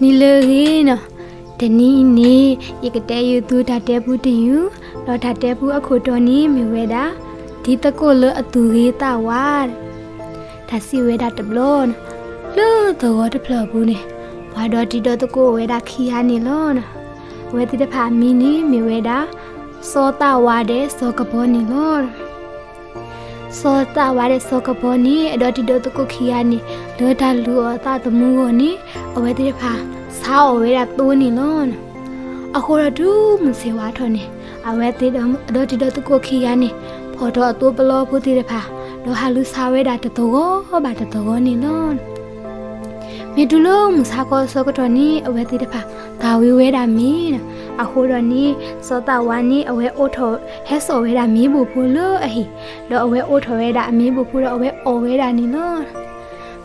နံၤလၢအဂ့ၤနီၤ, တနံၤအံၤန့ၣ် ယကတဲယုာ်သုတၢ်တဲပူတယုာ်, ဒီးတၢ်တဲပူအခိၣ်တီန့ၣ်မ့ၢ်ဝဲဒၣ် တံၤသကိးလၢအသူၣ်ဂ့ၤသးဝါ. တၢ်စံးဝဲဒၣ်တဘျီ, လၢသဝီတဖျၢၣ်အပူၤန့ၣ် ပှၤဒီတံၤဒီသကိးအိၣ်ဝဲဒၣ်ခံဂၤန့ၣ်လီၤ. အဝဲသ့ၣ်တဖၣ်အမံၤန့ၣ်မ့ၢ်ဝဲဒၣ် စီၤသးဝါဒီးစီၤကပီၤန့ၣ်လီၤ. စီၤသးဝါဒီးစီၤကပီၤန့ၣ် အဒီတံၤဒီသကိးခံဂၤန့ၣ် လၢတၢ်လူၤအီၣ်အသးသမူအဂီၢ်န့ၣ် အဝဲသ့ၣ်တဖၣ်ဆါအီၣ်ဝဲဒၣ်သိန့ၣ်လီၤ. အဃိဒီးတုၤမုၢ်ဆ့ၣ်ဝါထီၣ်န့ၣ် အဝဲသ့ၣ်ဒီးအဒီတံၤဒီသကိးခံဂၤန့ၣ် ဖီၣ်ထီၣ်အသိပလီဖိသ့ၣ်တဖၣ် ဒီးဟးလူၤဆါဝဲဒၣ်တသဝီဘၣ်တသဝီန့ၣ်လီၤ. မ့ၢ်တုၤလၢမုၢ်ဆါခီအဆၢကတီၢ်န့ၣ် အဝဲသ့ၣ်တဖၣ်သၣ်ဝံၤဝဲဒၣ်မ့ၤ, အဃိဒီးန့ၣ် စီၤသးဝါန့ၣ် အဝဲအိးထီၣ်ဟဲစိာ်ဝဲဒၣ်မ့ၤဘိၣ်ဖိလၢအဟံၣ်, ဒီးအဝဲအိးထီၣ်ဝဲဒၣ်အမ့ၤဘိၣ်ဖိဒီးအဝဲအီၣ်ဝဲဒၣ်န့ၣ်လီၤ.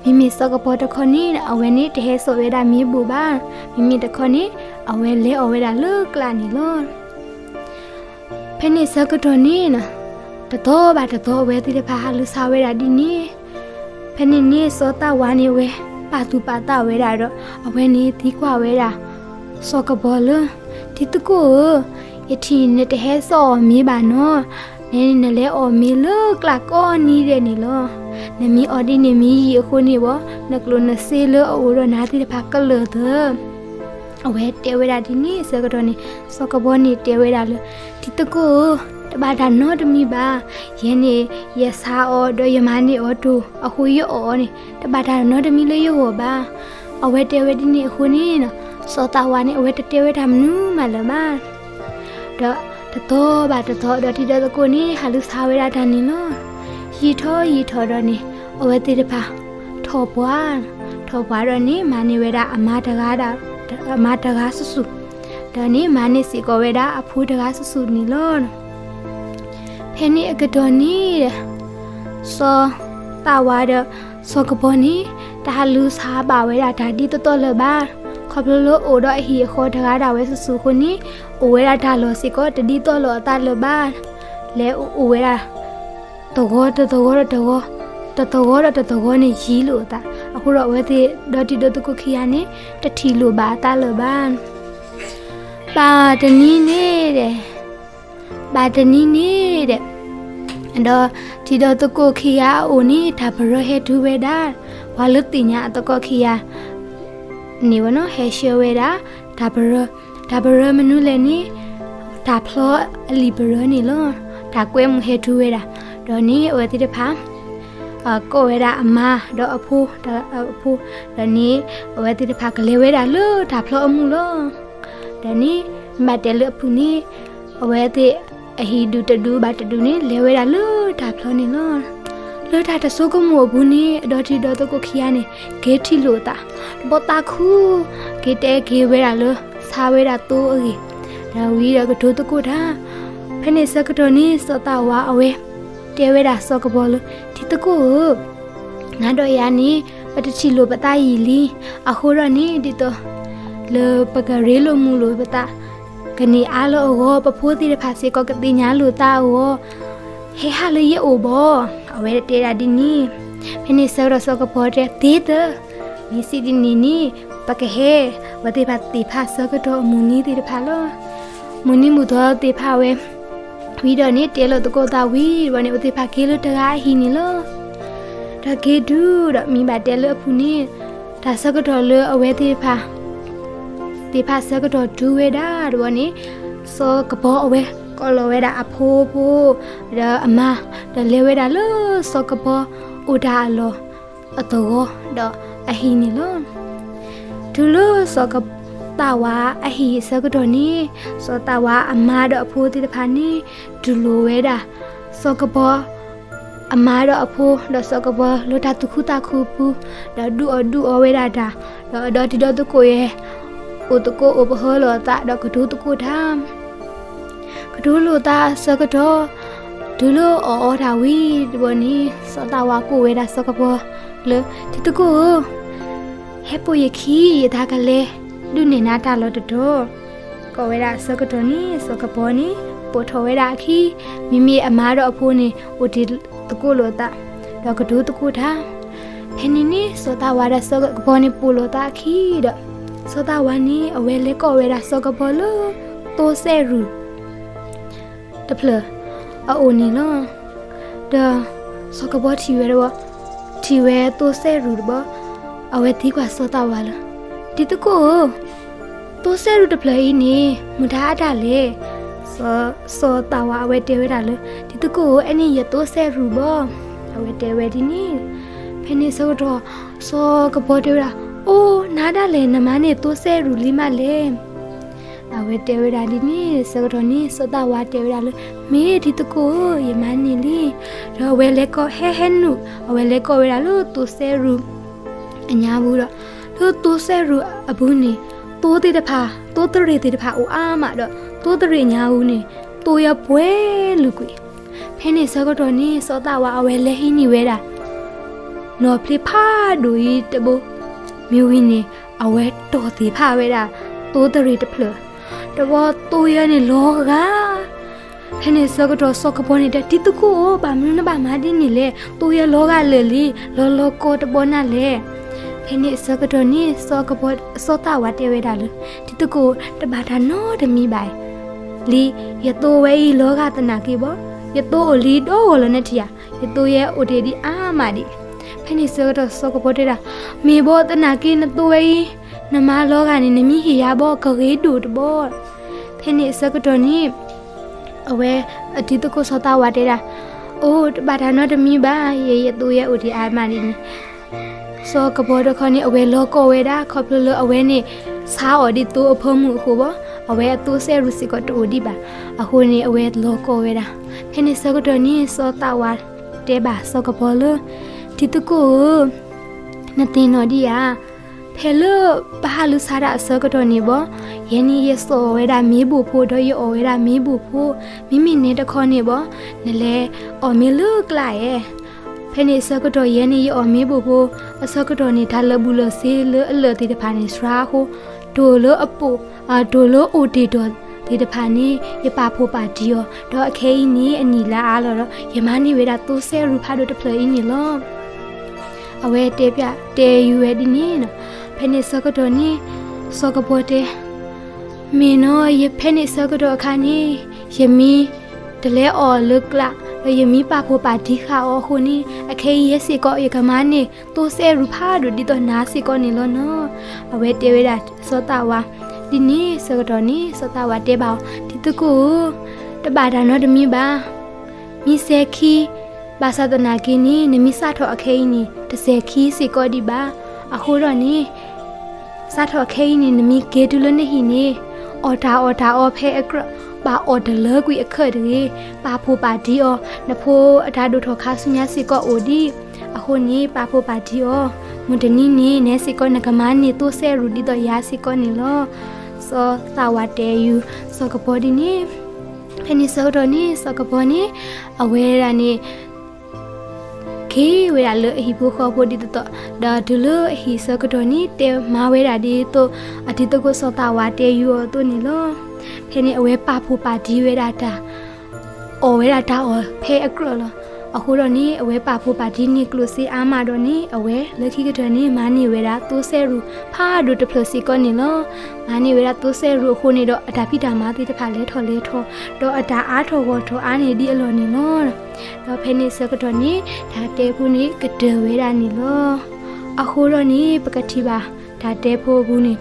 မ့မ့ၢ်စီၤကပီၤတခီန့ၣ် အဝဲန့ၣ်တဟဲစိာ်ဝဲဒၣ်မ့ၤဘိၣ်ဘၣ်, မ့မ့ၢ်တခီန့ၣ် အဝဲလဲၤအီၣ်ဝဲဒၣ်လၢကျးန့ၣ်လီၤ. ဖဲန့ၣ်ဆၢကတီၢ်န့ၣ် တသီဘၣ်တသီအဝဲသ့ၣ်တဖၣ်ဟးလူၤဆါဝဲဒၣ်ဒ်န့ၣ်, ဖဲန့ၣ်န့ၣ် စီၤသးဝါန့ၣ် အဝဲပာ်သူၣ်ပာ်သးဝဲဒၣ်ဒီး အဝဲန့ၣ်သံကွၢ်ဝဲဒၣ် စီၤကပီၤလၢ တံၤသကိးဧၢ, ယထံၣ်နတဟဲစိာ်အီၣ်မ့ၤဘၣ်နီၤ, နလဲၤအီၣ်မ့ၤလၢကျးကိးနံၤဒဲးန့ၣ်လီၤ. နမ့ၢ်အီၣ်ဒ်န့ၣ်မ့ၢ်ယံာ်အဃိန့ၣ်ဘၣ် နကျိၣ်နစ့လၢအအိၣ်ဒီးနၤသ့ၣ်တဖၣ်ကလၢာ်သၢ အဝဲတဲဝဲဒၣ်ဒ်န့ၣ်ဆၢကတီၢ်န့ၣ် စီၤကပီၤန့ၣ်တဲဝဲဒၣ်လၢ တံၤသကိးဧၢ, တဘၣ်တၢ်နီတမံၤဘၣ်, ယဲန့ၣ် ယဆါအီၤဒီးယမၤန့ၢ်အီၤတိၢ်အဃိယအီၣ်အီၤန့ၣ် တဘၣ်တၢ်နီတမံၤလၢယဂီၢ်ဘၣ်. အဝဲတဲဝဲဒ်န့ၣ်အဃိန့ၣ် စီၤသးဝါန့ၣ် အဝဲတတဲဝဲတၢ်မနုၤမးလၢၤဘၣ်. ဒီးတသီဘၣ်တသီ ဒီတံၤဒီသကိးန့ၣ် ဟးလူၤဆါဝဲဒၣ်တၢ်န့ၣ်လီၤ. ယံာ်ထီၣ်ယံာ်ထီၣ်ဒီးန့ၣ် အဝဲသ့ၣ်တဖၣ် ထီၣ်ပှၢ်, ထီၣ်ပှၢ်ဒီးန့ၣ် မၤန့ၢ်ဝဲဒၣ်အမါတဂၤဒီး အမါတဂၤဆူၣ်ဆူၣ်, ဒီးန့ၣ် မၤန့ၢ်စ့ၢ်ကီးဝဲဒၣ်အဖိတဂၤဆူၣ်ဆူၣ်န့ၣ်လီၤ. ဖဲန့ၣ်အကတီၢ်န့ၣ် စီၤသးဝါဒီးစီၤကပီၤန့ၣ် တဟးလူၤဆါဘၣ်ဝဲဒၣ်တၢ်ဒ်သိးသိးလၢၤဘၣ်. ခီဖျိလၢအိၣ်ဒီးအဟံၣ်အဃီတဂၤဒၣ်ဝဲဆူၣ်ဆူၣ်အဃိန့ၣ် အိၣ်ဝဲဒၣ်တၢ်လီၢ်စ့ၢ်ကီးတဒ်သိးလိာ်အသးလၢၤဘၣ်. လဲၤအိၣ်ဝဲဒၣ် သဝီတသဝီဒီးတသဝီ, တသဝီဒီးတသဝီန့ၣ်ယံၤလိာ်အသး, အဃိဒီးအဝဲသ့ၣ်ဒီတံၤဒီသကိးခံဂၤန့ၣ် တထံၣ်လိာ်ဘၣ်အသးလၢၤဘၣ်. ဘၣ်တနံၤန့ၣ်ဒီး ဘၣ်တနံၤန့ၣ်ဒီး ဒီးတံၤဒီသကိးခံဂၤအအိၣ်န့ၣ် တၢ်ပရၢဟဲတုၤဝဲဒၣ်, ပှၤလၢသ့ၣ်ညါအသကိးခံဂၤန့ၣ်ဝဲနီၤ ဟဲဆှၢဝဲဒၣ် တၢ်ပရၢ, တၢ်ပရၢမနုၤလဲၣ်န့ၣ် တၢ်ဖျီအလံာ်ပရၢန့ၣ်လီၤ. တၢ်ကွဲမုာ်ဟဲတုၤဝဲဒၣ်, ဒီးန့ၣ်အဝဲသ့ၣ်တဖၣ် ကိးဝဲဒၣ်အမါဒီးအဖိ, အဖိ, ဒီးန့ၣ် အဝဲသ့ၣ်တဖၣ်ကလဲၤဝဲဒၣ်လၢတၢ်ဖျီအမူးလီၤ. ဒီးန့ၣ် မ့ၢ်ဘၣ်တဲလၢအဖုၣ်န့ၣ် အဝဲသ့ၣ်အဟံၣ်ဒူၣ်တဒူၣ်ဘၣ်တဒူၣ်န့ၣ် လဲၤဝဲဒၣ်လၢတၢ်ဖျီန့ၣ်လီၤ. လၢတၢ်တဆိကမိၣ်အပူၤန့ၣ် အဒီတံၤဒီသကိးခံဂၤန့ၣ် က့ၤထံၣ်လိာ်အသး, တဘီသးခု က့ၤတဲက့ၤဝဲဒၣ်လၢ ဆါဝဲဒၣ်သိအဂ့ၢ်, ဒီးဝံၤဒီးကတိၤသကိးတၢ်. ဖဲန့ၣ်ဆၢကတီၢ်န့ၣ် စီၤသးဝါအဝဲ တဲဝဲဒၣ်စီၤကပီၤလၢ တံၤသကိးဧၢ, နၤဒီးယၤန့ၣ် ပတထံၣ်လိာ်ပသးယံာ်လံ, အဃိဒီးန့ၣ် ဒ်သိးလၢပကရ့လိာ်မုာ်လိာ်ပသး ကန့ၢ်အါလၢအဂီၢ် ပဖိသ့ၣ်တဖၣ်စ့ၢ်ကီးကသ့ၣ်ညါလိာ်သးအဂီၢ် ဟဲဟးလၢယအိၣ်ဘၣ်, အဝဲတဲဒၣ်ဒ်န့ၣ်. ဖဲန့ၣ်ဆၢကတီၢ်စီၤကပီၤတဲသ့သၢ, မ့ၢ်စံးဒ်န့ၣ်န့ၣ် ပကဟဲ, အဝဲသ့ၣ်တဖၣ်သ့ၣ်ဖးဆၢကတီၢ်အမုၢ်နံၤသ့ၣ်တဖၣ်လီၤ. မုၢ်နံၤမုၢ်သီသ့ၣ်ဖးဝဲ ဝံၤဒီးန့ၣ် တဲလိာ်သကိးသးဝံၤဒီးန့ၣ် အဝဲသ့ၣ်တဖၣ်က့ၤလၢတဂၤအဟံၣ်န့ၣ်လီၤ. ဒီးက့ၤတုၤဒီးမ့ၢ်ဘၣ်တဲလၢအဖုၣ်န့ၣ် တၢ်ဆၢကတီၢ်လၢအဝဲသ့ၣ်တဖၣ် သ့ၣ်ဖးဆၢကတီၢ်တုၤဝဲဒၣ်တဘျီန့ၣ် စီၤကပီၤအဝဲ ကိးလီၤဝဲဒၣ်အဖိဖိ ဒီးအမါ ဒီးလဲၤဝဲဒၣ်လၢစီၤကပီၤအိၣ်တၢ်အလီၢ်အသဝီဒီးအဟံၣ်န့ၣ်လီၤ. တုၤလၢစီၤက သးဝါအဟံၣ်အဆၢကတီၢ်န့ၣ် စီၤသးဝါအမါဒီးအဖိသ့ၣ်တဖၣ်န့ၣ် တူၢ်လိာ်ဝဲဒၣ် စီၤကပီၤအမါဒီးအဖိ ဒီးစီၤကပီၤလၢတၢ်သူၣ်ခုသးခုအပူၤ ဒီးဒုးအီၣ်ဒုးအီဝဲဒၣ်တၢ် ဒီးအဒီတံၤဒီသကိးယဲၢ် အိၣ်သကိးအိၣ်ပဟၢလိာ်အသး ဒီးကတိၤသကိးတၢ် ကတိၤလိာ်သးအဆၢကတီၢ် တုၤလၢအီၣ်အီတၢ်ဝံၤတဘျီန့ၣ် စီၤသးဝါကိးဝဲဒၣ်စီၤကပီၤလၢ တံၤသကိးဧၢ, ဟဲပိာ်ယခံ ယသးကလဲၤဒုးနဲၣ်နၤတၢ်လီၢ်တတီၤ. ကိးဝဲဒၣ်အဆၢကတီၢ်န့ၣ် စီၤကပီၤန့ၣ် ပိာ်ထီၣ်ဝဲဒၣ်အခံ မ့မ့ၢ်အမါဒီးအဖိန့ၣ် အိၣ်တ့ၢ်သကိးလိာ်သး ဒီးကတိၤသကိးတၢ် ဖဲန့ၣ်န့ၣ် စီၤသးဝါဒီးစီၤကပီၤန့ၣ် ပိာ်လိာ်သးအခံဒီး စီၤသးဝါန့ၣ် အဝဲလဲၤကိးဝဲဒၣ်စီၤကပီၤလၢသိစဲရူၢ်တဖျၢၣ်အအိၣ်န့ၣ်လီၤ. ဒီးစီၤကပီၤထံၣ်ဝဲတဘျီ, ထံၣ်ဝဲသိစဲရူၢ်တဘျီ, အဝဲသံကွၢ်စီၤသးဝါလၢ တံၤသကိးဧၢ, သိစဲရူၢ်တဖျၢၣ်အံၤန့ၣ် မ့ၢ်တၢ်အါတၢ်လဲၣ်. စီၤသးဝါအဝဲတဲဝဲဒၣ်လၢ တံၤသကိးဧၢ, အဲန့ၣ်ယသိစဲရူၢ်ဘၣ်, အဝဲတဲဝဲဒ်န့ၣ်. ဖဲန့ၣ်ဆၢကတီၢ် စီၤကပီၤတဲဝဲဒၣ်, အိၣ် နၤဒၣ်လဲာ် နမၤန့ၢ်သိစဲရူၢ်လံမးလဲၣ်. အဝဲတဲဝဲဒၣ်ဒ်န့ၣ်ဆၢကတီၢ်န့ၣ် စီၤသးဝါတဲဝဲဒၣ်လၢ မ့ၢ်တံၤသကိးဧၢ, ယမၤန့ၢ်လံ. ဒီးအဝဲလဲၤကိးဟဲဟဲနုာ်, အဝဲလဲၤကိးဝဲဒၣ်လၢသိစဲရူၢ်အညါပူၤဒီး လၢသိစဲရူၢ်အပူၤန့ၣ် သိသ့ၣ်တဖၣ်, သိသရ့ၣ်သ့ၣ်တဖၣ်အိၣ်အါမးဒီး သိသရ့ၣ်ညါပူၤန့ၣ် သိယဲၢ်ပှဲၤလူၤကွံာ်. ဖဲန့ၣ်ဆၢကတီၢ်န့ၣ် စီၤသးဝါအဝဲလဲၤဟံးန့ၢ်ဝဲဒၣ် နီၣ်ဖျ့ဖးဒိၣ်အံၤတဘိ, မ့ၢ်ဝံၤန့ၣ် အဝဲတီၢ်သ့ၣ်ဖးဝဲဒၣ် သိသရ့ၣ်တဖျၢၣ်, တဘျီသိယဲၢ်န့ၣ်လီၤဂာ်. ဖဲန့ၣ်ဆၢကတီၢ် စီၤကပီၤန့ၣ်တဲ တံၤသကိးဧၢ, ဘၣ်မနုၤနဘၣ်မၤဒ်န့ၣ်လဲၣ်, သိယဲၢ်လီၤဂာ်လၢာ်လံ, လီၤလီၤကီတဘျီနၤလဲၣ်. ဖဲန့ၣ်ဆၢကတီၢ်န့ၣ် စီၤကပီၤ, စီၤသးဝါတဲဝဲဒၣ်လၢ တံၤသကိး တဘၣ်တၢ်နီတမံၤဘၣ်လံ, ယသိဝဲအံၤလီၤဂာ်သနာ်က့ဘၣ်, ယသိအိၣ်လံဒီဂီၢ်လီၤနထံၣ်ဧါ, ယသိယဲၢ်အိၣ်တ့ၢ်ဒံးအါမးဒံး. ဖဲန့ၣ်ဆၢကတီၢ် စီၤကပီၤတဲဒၣ်, မ့ၢ်ဘၣ်သနာ်က့နသိဝဲအံၤ နမါလီၤဂာ်န့ၣ် နမံဟ့ၣ်ယၤဘၣ် ကဂ့ၤဒိၣ်တဘျီ. ဖဲန့ၣ်အဆၢကတီၢ်န့ၣ် အဝဲအတံၤသကိးစီၤသးဝါတဲဒၣ်, အိၣ် တဘၣ်တၢ်နီတမံၤဘၣ်, ယဲယသိယဲၢ်အိၣ်တ့ၢ်အါမးဒ်န့ၣ်. စီၤကပီၤတခီန့ၣ် အဝဲလီၤကီဝဲဒၣ် ခီဖျိလၢအဝဲန့ၣ် ဆါအီၤဒ်သိအဖၢမုၢ်အဃိဘၣ်, အဝဲအသိစဲရူၢ်စ့ၢ်ကီးတအိၣ်ဒံးဘၣ်. အဃိန့ၣ် အဝဲလီၤကီဝဲဒၣ်. ဖဲန့ၣ်ဆၢကတီၢ်န့ၣ် စီၤသးဝါတဲဘၣ်စီၤကပီၤလၢ တံၤသကိးဧၢ, နသ့ၣ်နီၣ်ဒံးဧါ, ဖဲလၢပဟးလူၤဆါတၢ်အဆၢကတီၢ်န့ၣ်ဘၣ်, ယဲန့ၣ်ယစိာ်ဝဲဒၣ်မ့ၢ်ဘိၣ်ဖိ ဒီးယအီၣ်ဝဲဒၣ်မ့ၢ်ဘိၣ်ဖိ, မ့မ့ၢ်နဲတခီန့ၣ်ဘၣ်, နလဲၤအီၣ်မ့ၢ်လၢကျးဧါ. ဖဲန့ၣ်အဆၢကတီၢ် ယဲန့ၣ်ယအီၣ်မ့ၢ်ဘိၣ်ဖိအဆၢကတီၢ်န့ၣ် တၢ်လၢာ်ဘူၣ်လၢာ်စ့လၢအလၢာ်သ့ၣ်တဖၣ်န့ၣ် စှၤအဃိ, တိၢ်လၢအပိာ်, တိၢ်လၢအိၣ်တ့ၢ်တီၢ်သ့ၣ်တဖၣ်န့ၣ် ယပာ်ဖှိၣ်ပာ်တံၢ်အီၤ, ဒီးအခဲအံၤန့ၣ် အနံၣ်လါအါလီၤဒီး ယမၤန့ၢ်ဝဲဒၣ်သိစဲရူၢ်ဖးဒိၣ်တဖျၢၣ်အံၤန့ၣ်လီၤ. အဝဲတဲပၠးတဲယုာ်ဝဲဒ်န့ၣ်. ဖဲန့ၣ်ဆၢကတီၢ်န့ၣ် စီၤကပီၤတဲ, မ့ၢ်နီၤ, ယဖဲန့ၣ်ဆၢကတီၢ်အခါန့ၣ် ယမ့ၢ်တလဲၤအီၣ်လၢကျး, ဒီးယမ့ၢ်ပာ်ဖှိၣ်ပာ်တံၢ်ဃာ်အီၤအဃိန့ၣ် အခဲအံၤယဲစ့ၢ်ကီး ယကမၤန့ၢ်သိစဲရူၢ်ဖးဒိၣ်ဒ်သိးနၤစ့ၢ်ကီးန့ၣ်လီၤနီၤ. အဝဲတဲဝဲဒၣ်စီၤသးဝါဒ်န့ၣ်ဆၢကတီၢ်န့ၣ် စီၤသးဝါတဲဘၣ်အီၤ, တံၤသကိးဧၢ, တဘၣ်တၢ်နီတမံၤဘၣ်. မ့ၢ်စဲၤခံ ဘၣ်ဆၣ်သနာ်က့န့ၣ် နမ့ၢ်စးထီၣ်အခဲအံၤန့ၣ် တစဲၤခံစ့ၢ်ကီးဒံးဘၣ်. အဃိဒီးန့ၣ် စးထီၣ်အခဲအံၤန့ၣ် နမ့ၢ်က့ၤတုၤလၢနဟံၣ်န့ၣ် အီၣ်တၢ်အီၣ်တၢ်အီဖဲအကြၢး, ဘၣ်အီၣ်တလၢကွံာ်အခၢၣ်တဂ့ၤ. ပာ်ဖှိၣ်ပာ်တံၢ်အီၤ, နဖိအတၢ်ဒိၣ်ထီၣ်ခါဆူညါစ့ၢ်ကီးအိၣ်ဒံး. အဃိန့ၣ် ပာ်ဖှိၣ်ပာ်တံၢ်အီၤ, မုၢ်တနံၤန့ၣ် နဲစ့ၢ်ကီးနကမၤန့ၢ်သိစဲရူၢ်ဒ်သိးယၤစ့ၢ်ကီးန့ၣ်လီၤ. စီၤသးဝါတဲယူၤစီၤကပီၤဒ်န့ၣ်. ဖဲန့ၣ်ဆၢကတီၢ်န့ၣ် စီၤကပီၤန့ၣ် အဝဲဒၣ်န့ၣ် က့ၤဝဲဒၣ်လၢအဟံၣ်ဖိဃီဖိဒ်သိးသိး, ဒီးတုၤလၢအဟံၣ်ဆၢကတီၢ်န့ၣ် တဲမၤဝဲဒၣ်ဒ်သိး အတံၤသကိးစီၤသးဝါတဲယူၤအီၤအသိးန့ၣ်လီၤ. ဖဲန့ၣ်အဝဲပာ်ဖှိၣ်ပာ်တံၢ်ဝဲဒၣ်တၢ် အီၣ်ဝဲဒၣ်တၢ်အီၣ်ဖဲအကြၢးလီၤ. အဃိဒီးန့ၣ် အဝဲပာ်ဖှိၣ်ပာ်တံၢ်န့ၢ်ကျိၣ်စ့အါမးဒီးန့ၣ် အဝဲလၢခံကတၢၢ်န့ၣ် မၤန့ၢ်ဝဲဒၣ်သိစဲရူၢ်ဖးဒိၣ်တဖျၢၣ်စ့ၢ်ကီးန့ၣ်လီၤ. မၤန့ၢ်ဝဲဒၣ်သိစဲရူၢ်အဃိန့ၣ်ဒီး အတၢ်ဖံးတၢ်မၤသ့ၣ်တဖၣ်လဲၤထီၣ်လဲၤထီၣ်, ဒီးအတၢ်အါထီၣ်ဂီၢ်ထီၣ်အါန့ၢ်ဒံးအလီၢ်န့ၣ်လီၤ. ဒီးဖဲန့ၣ်ဆၢကတီၢ်န့ၣ် တၢ်တဲဖိန့ၣ်ကတၢၢ်ဝဲဒၣ်န့ၣ်လီၤ. အဃိဒီးန့ၣ် ပကထံၣ်ဘၣ်တၢ်တဲဖိအပူၤန့ၣ်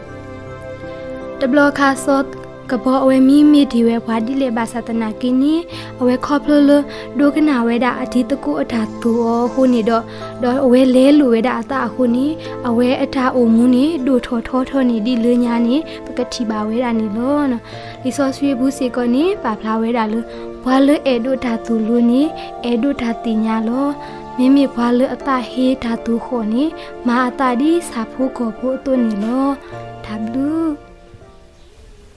တဘျီခါစီၤကပီၤအဝဲမံမ့ၢ်တ့ၢ်ဝဲပှၤဒ်လဲၣ်ဘၣ်ဆၣ်သနာ်က့န့ၣ် အဝဲခီဖျိလၢဒိကနၣ်ဝဲဒၣ်အတံၤသကိးအတၢ်သိၣ်အီၤအဃိန့ၣ်ဒီး ဒီးအဝဲလဲလိာ်ဝဲဒၣ်အသးအဃိန့ၣ် အဝဲအတၢ်အိၣ်မူန့ၣ် ဒိၣ်ထီၣ်ထီထီၣ်န့ၢ်ဒံးလၢညါန့ၣ် ပကထံၣ်ဘၣ်ဝဲဒၣ်န့ၣ်လီၤ. လံာ်စီဆှံအပူၤစ့ၢ်ကီးန့ၣ် ပာ်ဖျါဝဲဒၣ်လၢ ပှၤလၢအဲၣ်ဒိးတၢ်သိၣ်လိန့ၣ် အဲၣ်ဒိးတၢ်သ့ၣ်ညါလီၤ. မ့မ့ၢ်ပှၤလၢအသးဟ့တၢ်သိၣ်ဃီၣ်န့ၣ် မၤအသးဒ်ဆၣ်ဖိကီၢ်ဖိအသိးန့ၣ်လီၤ. တၢ်ဘျုး